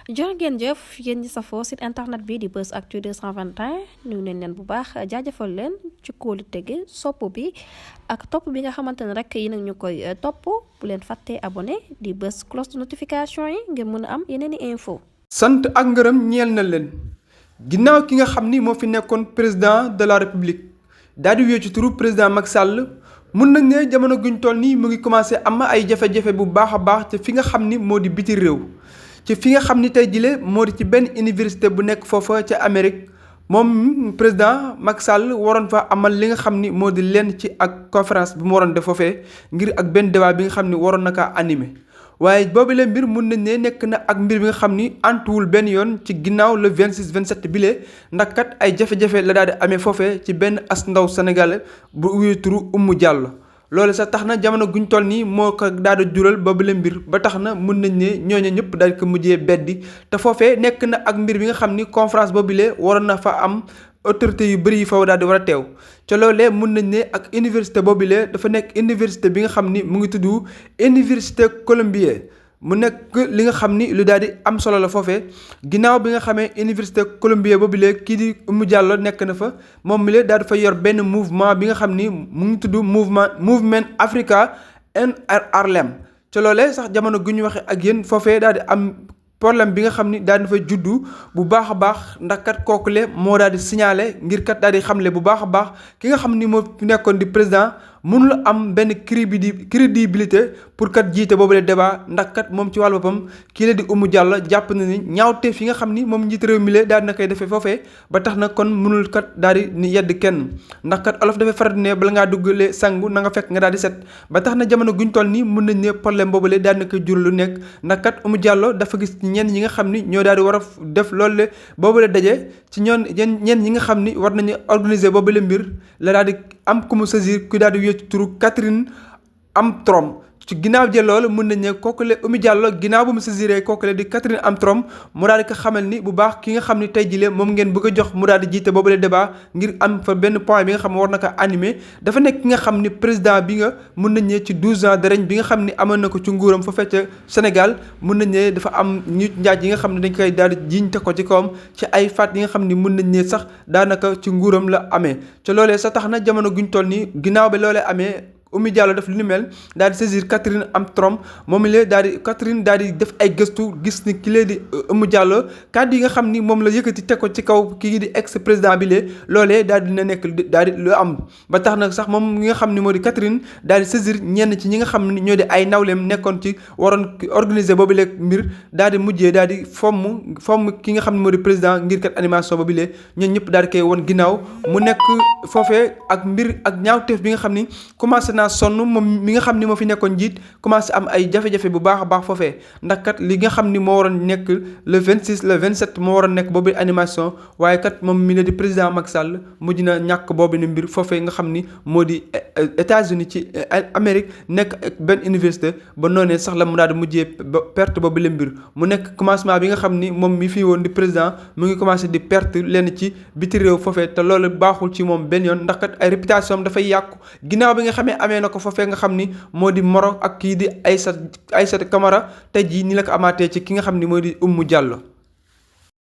jërë ngeen jëf yéen ñi safoo site internet bi di Buzz Actu 221 nuyu nañ leen bu baax jaajëfal leen ci kóolu tege sopp bi ak topp bi nga xamante ne rek yi nag ñu koy topp bu leen fàttee abonné di bës cloche de notification yi ngir mën a am yeneen i info sant ak ngërëm ñeel na leen ginnaaw ki nga xam ni moo fi nekkoon président de la république daal di wéy ci turu président Macky Sall mun nañ ne jamono guñ toll nii mu ngi commencé am ay jafe-jafe bu baax a baax te fi nga xam ni moo di biti réew ci fi nga xam ni tey jile moo di ci benn université bu nekk foofa ca Amérique moom président Macky Sall waroon fa amal li nga xam ni moo di lenn ci ak conférence bi mu waroon def foofee ngir ak benn débat bi nga xam ni waroon na kaa animé waaye boobu la mbir mun nañ ne nekk na ak mbir bi nga xam ni antuwul benn yoon ci ginnaaw le 26 27 bile ndax kat ay jafe-jafe la daal di amee foofee ci benn as ndaw sénégalais bu wuyu turu Oumou Diallo. loolu sax tax na jamono guñ toll nii moo ko daal di jural boobu la mbir ba tax na mun nañ ne ñooñu ñëpp daal di ko mujjee beddi te foofee nekk na ak mbir bi nga xam ni conférence boobule waroon na fa am autorité yu bëri yi fa daal di war a teew ca loolee mun nañ ne ak université boobule dafa nekk université bi nga xam ni mu ngi tudd université Columbia mu nekk li nga xam ni lu daal di am solo la foofee ginnaaw bi nga xamee université Columbia boobule kii di Oumou Diallo nekk na fa moom mi la daal di fa yor benn mouvement bi nga xam ni mu ngi tudd Movement Africa in Harlem ca loolee sax jamono gu ñu waxee ak yéen foofee daal di am problème bi nga xam ni daal di fa juddu bu baax a baax ndax kat kookule moo daal di signalé ngir kat daal di xamle bu baax a baax ki nga xam ni moo nekkoon di président mënul am benn crédibilité pour kat jiite boobu le débat ndax kat moom ci wàllu boppam kii la di Oumou Diallo jàpp na ni ñaawteef yi nga xam ni moom njiit réew mi la daal dina koy defee foofee ba tax na kon mënul kat daal di ni yedd kenn ndax kat olof dafay faral di ne bala ngaa duggalee sangu na nga fekk nga daal di set ba tax na jamono guñ toll nii mën nañ ne problème boobu le daal dina koy jur lu nekk ndax kat Oumou Diallo dafa gis ñenn ñi nga xam ni ñoo daal di war a def loolu le boobu le daje ci ñenn ñi nga xam ni war nañu organiser boobu le mbir la daal di am ku mu saisir ku daal di wécc turu Catherine Armstrong ci ginnaaw jël loolu mën nañ ne kookule Oumou Diallo ginnaaw bu mu saisiré kookule di Catherine Armstrong mu daal di ko xamal ni bu baax ki nga xam ni tey jile moom ngeen bëgg a jox mu daal di jiite boobule débat ngir am fa benn point bi nga xam ne war na ko animé dafa nekk ki nga xam ni président bi nga mën nañ ne ci 12 ans de règne bi nga xam ni amoon na ko ci nguuram fa fecc Sénégal mën nañ ne dafa am ñu njaaj yi nga xam ne dañ koy daal di jiiñ te ko ci kawam ci ay faat yi nga xam ni mën nañ ne sax daanaka ci nguuram la amee ca loolee sa tax na jamono guñ toll nii ginnaaw bi loolee amee Oumou Diallo def lu ni mel daal di saisir Catherine Armstrong moom la daal di Catherine daal di def ay gëstu gis ni ki lee di Oumou Diallo kàddu yi nga xam ni moom la yëkkati teg ko ci kaw kii di ex président bi lee loolee daal dina nekk daal di lu am ba tax nag sax moom mi nga xam ni moo di Catherine daal di saisir ñenn ci ñi nga xam ni ñoo di ay nawleem nekkoon ci waroon organiser boobu lee mbir daal di mujjee daal di fomm ki nga xam ne moo di président ngir kat animation boobu lee ñoom ñëpp daal di koy won ginnaaw mu nekk foofee ak mbir ak ñaawteef bi nga xam ni commencé naa sonn moom mi nga xam ni moo fi nekkoon njiit commencé am ay jafe-jafe bu baax a baax foofee ndax kat li nga xam ni moo waroon nekk le 26 le 27 moo waroon nekk boobu animation waaye kat moom mi la di président Macky Sall mujj na ñàkk boobu ni mbir foofee nga xam ni moo di États-Unis ci Amérique nekk benn université ba noonee sax la mu daal di mujjee ba perte boobu la mbir mu nekk commencement bi nga xam ni moom mi fi woon di président mu ngi commencé di perte lenn ci biti réew foofee te loolu baaxul ci moom benn yoon ndax kat ay réputation dafay yàqu ginnaaw bi nga xamee amee na ko foofee nga xam ni moo di Maroc ak kii di Aïssata Camara tey jii ni la ko amaatee ci ki nga xam ni moo di Oumou Diallo